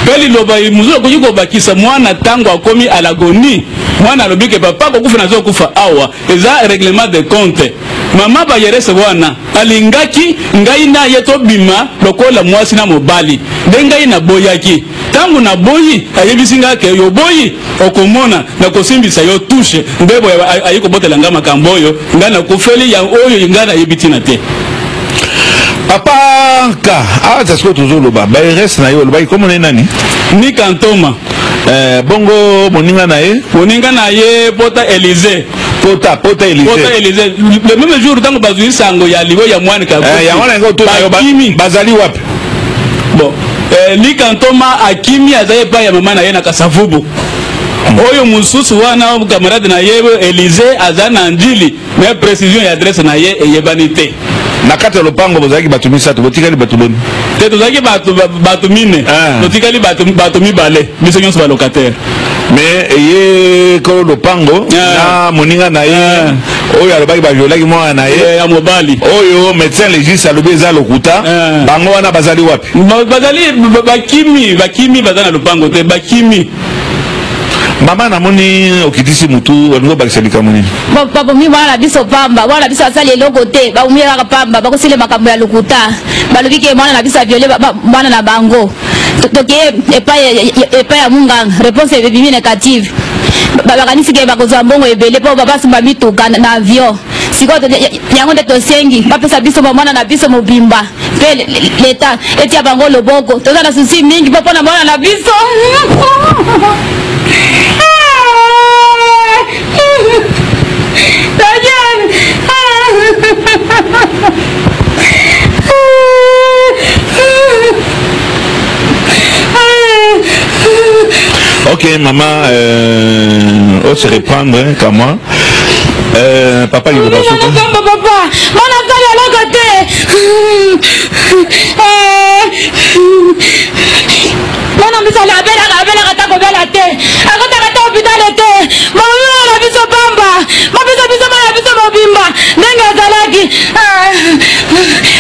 Speaker 3: Mpe liloba mosusu akoki kobakisa, mwana ntango akomi à l'agonie, mwana alobi ke papa kokufa, nazokufa awa, eza règlement de compte. Mama bayerese wana alingaki ngai na ye tobima lokola mwasi na mobali, nde ngai naboyaki. Ntango naboyi, ayebisi ngai ke yoboyi, okomona nakosimbisa yo touche. Nde boye ayi kobotela ngai makambo oyo ngai nakufeli ya oyo ngai nayebi ntina te.
Speaker 2: Papa ka awa ta sikoyo tozoloba baires na ye, olobaki komona ye nani?
Speaker 3: Nika Ntoma.
Speaker 2: Bongo moninga na ye?
Speaker 3: Moninga na ye Pota Élysée.
Speaker 2: Pota Élysée.
Speaker 3: Pota Élysée. Le même jour ntango bazwi sango ya liwa ya mwana,
Speaker 2: yango na yango otuna yo, bazali wapi?
Speaker 3: Bon, Nika Ntoma akimi, azali epai ya mama na ye na Kasavubu. Oyo mosusu wana camarade na ye Elise aza na Ndjili, mais précision ya adresse na ye eyebani te.
Speaker 2: Na kati ya lopango bozalaki bato misato, botikali bato boni?
Speaker 3: Te, tozalaki bato mine. Totikali bato mibale, biso nyonso ba locataire.
Speaker 2: Mais eye kolo lopango na moninga na ye oyo alobaki baviolaki mwana na ye
Speaker 3: ya mobali,
Speaker 2: oyo médecin légiste alobi eza lokuta, bango wana bazali wapi?
Speaker 3: Bazali bakimi, bakimi, baza na lopango te, bakimi.
Speaker 2: Mama, namoni okitisi mutu, olingi obakisa likambo nini?
Speaker 6: Babomi mwana na biso pamba. Mwana na biso asali eloko te, babomi kaka pamba. Bakosile makambo ya lokuta, balobi ke mwana na biso aviole mwana na bango. Toke epai ya munganga, réponse ebimi négative. Bakanisi ke bakozwa mbongo ebele mpo basomba mituka na avion. Sikoyo yango nde tosengi, bapesa biso mwana na biso mobimba, mpe leta etia bango loboko. Toza na souci mingi mpo mpona mwana na biso. Daniel!
Speaker 2: Ok, maman, on se reprendre, hein, comme moi. Papa, il va
Speaker 6: Papa, papa, mwana asali eloko te. Mwana biso abelaka, abelaka ta kobela te, akotaka ta hôpital te. Babomi na biso pamba. Bapesa biso mwana biso mobimba ndenge azalaki.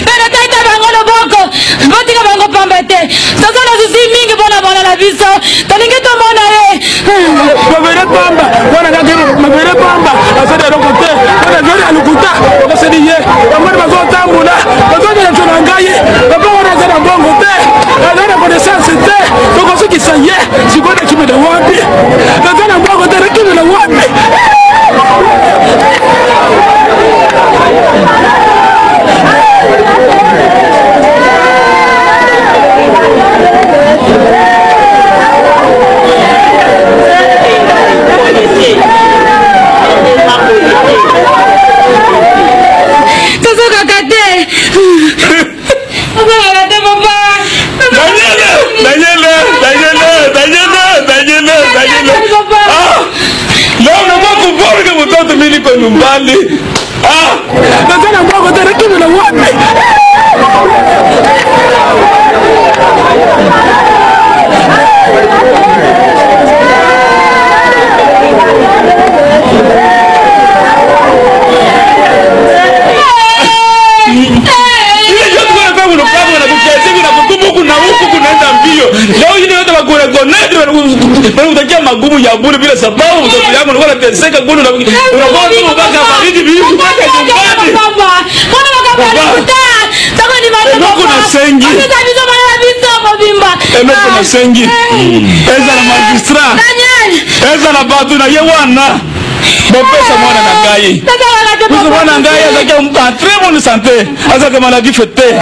Speaker 6: Mpe taita bango loboko, botika bango pamba te. Toza na souci mingi mpona mwana na biso, tolingi tomona ye.
Speaker 5: Mabele pamba wana kaka, mabele pamba, asali eloko te. Wana viole ya lokuta bakoseli ye. Bamoni bazotambola, bazongela na ngai. Papa wana aza na mbongo te, aza na connaissance te, tokosukisa ye. Sikoyo nakimela wapi? Naza na mbongo te, nakimela wapi?
Speaker 6: Tozokaka te, tozokaka te, papa.
Speaker 2: Daniel, Daniel, Daniel, Daniel, Daniel, Daniel. Ah! Leo naomba comprendre que mtoto mimi niko nyumbani. Ah!
Speaker 5: Naza na mbongo te, nakimela wapi?
Speaker 3: Ile yote kuna kwa kuna na kukezi na kutubu kuna huku kunaenda mbio. Leo ile yote bakureconnaître, wanakutakia magumu ya bure bila sababu. Mtoto yangu alikuwa anateseka gulu na unakuwa tu mpaka baridi bibi mpaka nyumbani. Eloko nasengi. Eloko nasengi, eza na magistrat, eza na bato na ye wana, bopesa mwana na ngai. Biso mwana ngai azalaki en très bonne santé, azalaki maladif te.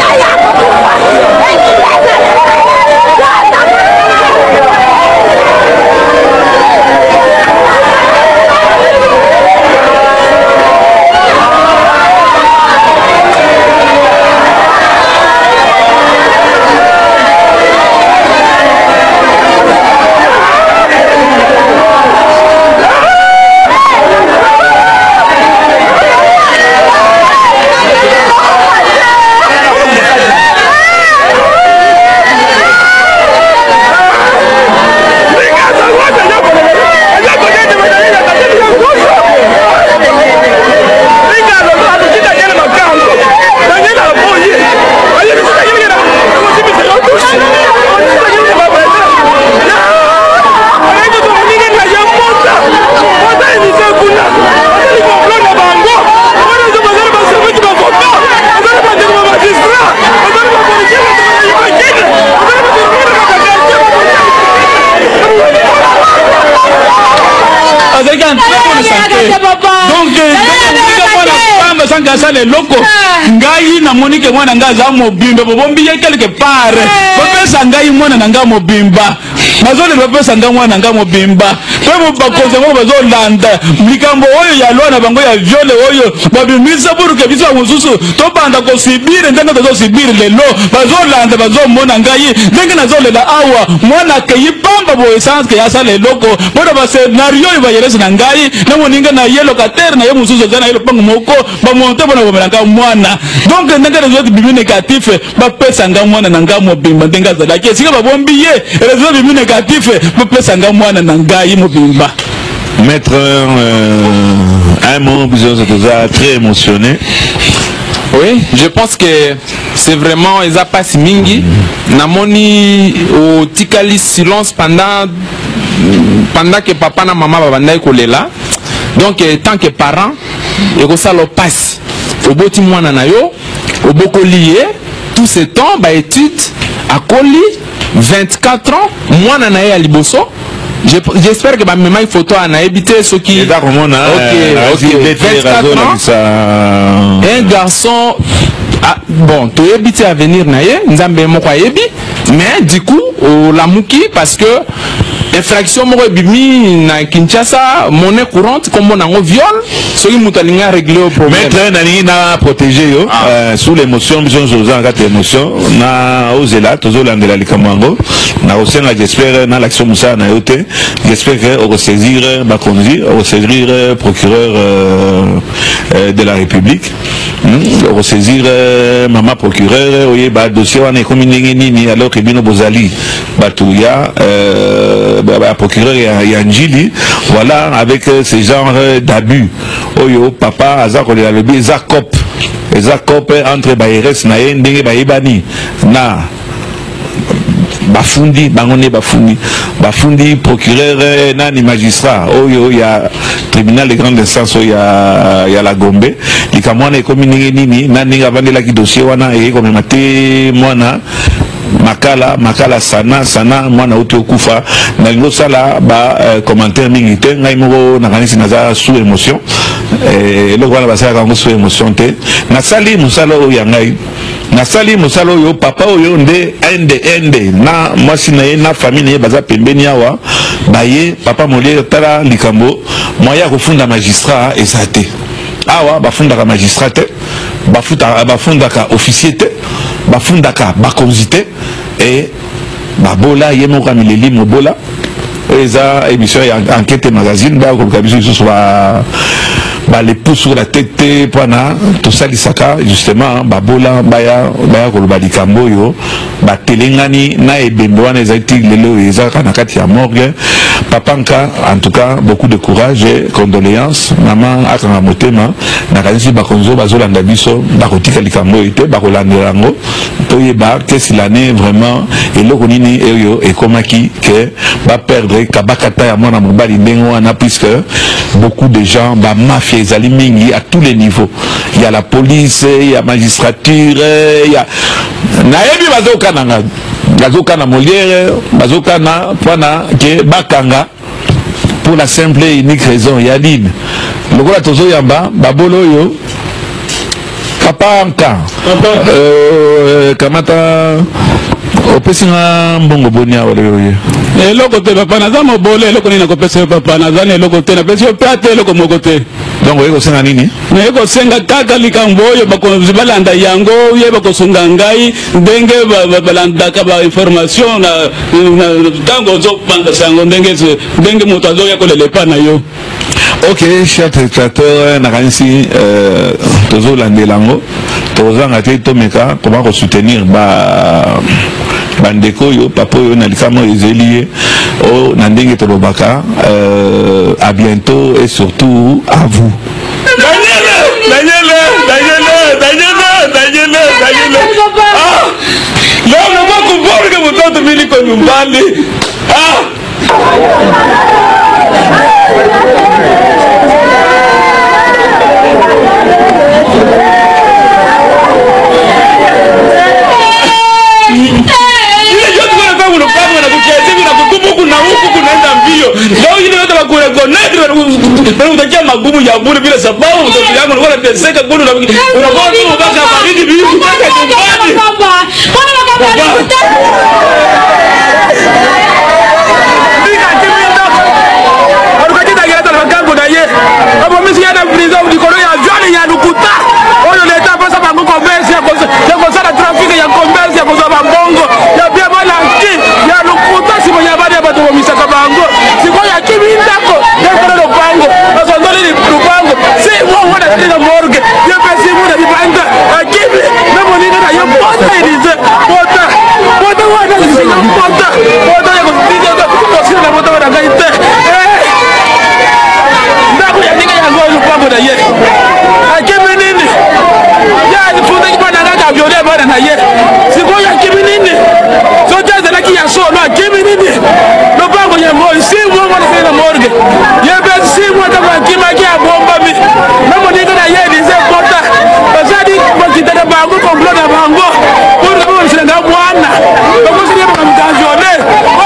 Speaker 3: Azalaki en très bonne santé, donc mwana pamba sans asala eloko. Ngai namoni ke mwana ngai aza mobimba, bobombi ye quelque part. Bopesa ngai mwana na ngai mobimba. Nazolela bapesa nga mwana nga mobimba. Mpe bakonzi yango bazolanda likambo oyo ya loi na bango ya viole oyo babimisa buruke biso ya mosusu tobanda kosibire ndenge tozosibire lelo. Bazolanda bazomona ngai ndenge nazolela awa, mwana akei pamba boye sans ke asala eloko mpona basenario oyo bayelesi na ngai na moninga na ye locataire na ye mosusu aza na ye lopango moko bamonte mpona komela nga mwana. Donc ndenge résultat bimi négatif, bapesa nga mwana na ngai mobimba ndenge azalaki esika babombi ye. Résultat bimi négatif, bapesa nga mwana na ngai mobimba.
Speaker 2: Maître, un mot, biso toza très émotionné.
Speaker 4: Oui, je pense que c'est vraiment eza pasi mingi. Namoni otikali silence pendant que papa na mama babandaki kolela. Donc tant que parent, ekosala pasi. Oboti mwana na yo, obokoli ye tout ce temps, ba études, akoli 24 ans, mwana na ye ya liboso. J'espère que bamemaki photo wana, nayebi te soki
Speaker 2: eza komona.
Speaker 4: Ok, 24 ans, un garçon. Ah, bon, toyebi te avenir na ye, Nzambe moko ayebi. Mais du coup olamuki parce que infraction moko ebimi na Kinshasa, monnaie courante, kombo nango viol. Soki moto alingi arégler yo problème.
Speaker 2: Maître, nalingi na protéger yo. Sous l'émotion, biso nyonso oza na kati ya émotion na ozela, tozolandela likambo yango na kosenga. J'espère nalakisa mosala na yo te. J'espère que okosaisir bakonzi, okosaisir procureur de la République, okosaisir mama procureur, oyeba dossier wana ekomi ndenge nini, alors que bino bozali bato ya procureur ya Njili. Voilà, avec ce genre d'abus oyo papa aza kolela, alobi eza coop, eza coop entre baeres na ye, ndenge bayebani na bafundi bango nde bafundi procureur nani, magistrat oyo ya tribunal de grande instance oyo ya la Gombe. Likambo wana ekomi ndenge nini na ndenge avandelaki dossier wana, eyei komema te mwana Makala, Makala sana sana, mwana uti okufa. Nalingi osala ba commentaire mingi te. Ngai moko nakanisi naza sous émotion. Eloko wana basalaka yango sous émotion te. Nasali mosala oyo ya ngai, nasali mosala oyo. Papa oyo nde ende ende na mwasi na ye na famille na ye baza pembeni awa. Baye papa Moliere, tala likambo, moyen ya kofunda magistrat eza te awa. Bafundaka magistrat te, bafundaka officier te, bafundaka bakonzi te. E babola ye moko amileli mobola. Oyo eza émission ya Enquête Magazine. Baya koluka biso lisusu balepu sur la tête te, mpona tosalisaka justement babola. Baya koloba likambo oyo batelengani na ebembe wana ezali ti lelo oyo eza kaka na kati ya morgue. Papa Nka, en tout cas beaucoup de courage et condoléances. Mama akanga motema. Nakanisi bakonzi oyo bazolanda biso bakotika likambo oyo te, bakolandela yango, toyeba qu'est-ce qu'il en est vraiment, eloko nini oyo ekomaki ke baperdre kabakata ya mwana mobali ndenge wana, puisque beaucoup de gens, bamafia ezali mingi à tous les niveaux, il y a la police, il y a magistrature, il y a nayebi bazokana nga, bazokana Molière, bazokana mpona ke bakanga pour la simple et unique raison ya nini, lokola tozoyamba babolo oyo. Papa Nka, kamata. Opesi nga mbongo boni awa lelo ye?
Speaker 3: Eloko te, papa. Naza mobole. Eloko nini nakopesa yo, papa? Naza na eloko te. Napesi yo mpe ate eloko moko te.
Speaker 2: Donc oye kosenga nini?
Speaker 3: Naye kosenga kaka likambo oyo bakonzi balanda yango, yeba kosunga ngai ndenge balandaka bainformation na ntango ozobangasa yango, ndenge moto azoya kolela epa na yo.
Speaker 2: Ok, cher téléspectateur, nakanisi tozolandela yango, tozanga te tomeka koma kosoutenir ba bandeko oyo, papa oyo na likama oyo ezeli ye o na ndenge tolobaka. À bientôt et surtout à vous.
Speaker 5: Daniel, Daniel, Daniel, Daniel, Daniel, Daniel. Ah! Leo naomba kuborga mtoto, mimi niko nyumbani. Ah! Ile yote kuna kwa lupango na kuchezea na kutubu huku na huku kunaenda mbio. Leo ile yote bakureconnaître, wanakutakia magumu ya bure bila sababu. Mtoto yangu alikuwa anateseka kule, unakuwa tu mpaka baridi bibi mpaka nyumbani.
Speaker 6: Papa, mbona makambo
Speaker 5: Papa.
Speaker 6: yalikuta?
Speaker 5: bana na ye. Sikoyo akimi nini? Soki azalaki ya solo akimi nini? Lopango yango si mwa mwana na morgue. Ye mpe si mwa ntango akimaki abombami. Na moninga na ye Elise Kota basali bakita na bango complot na bango pour babongisela nga mwana bakoseli ye makambo ya viole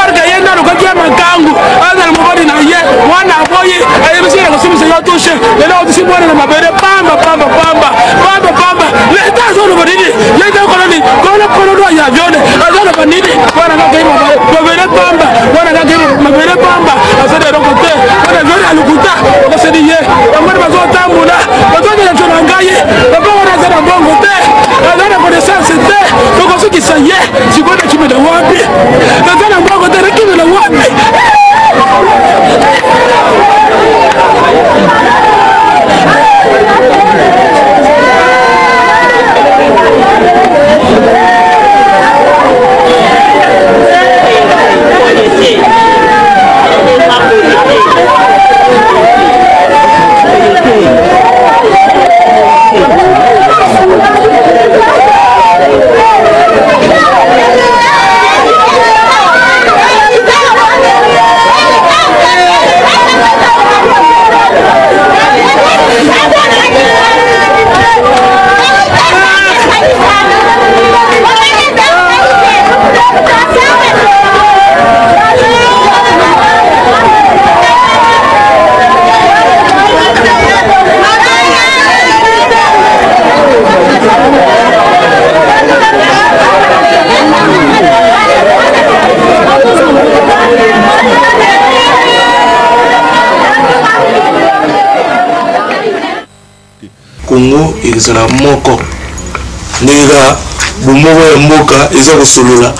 Speaker 5: orke ye nde alukaki ya makangu azala mobali na ye mwana aboyi ayebisi ye nakosimisa yo tushe lelo otisi mwana na mabele pamba pamba pamba pamba pamba leta azoloba nini leta koloni kolo kololo ya viole azoloba nini mwana kakei mabele pamba mwana kakei mabele pamba azali eloko te mwana viole alukuta okoseli ye bamwana bazotambola bazongela nso na ngai papa wana aza na mbongo te aza na connaissance te tokosukisa ye sikoyo nakimela wapi naza na mbongo te nakimela wapi?
Speaker 1: Congo ezala moko ndenge kaka bomoko ya mboka eza kosolola.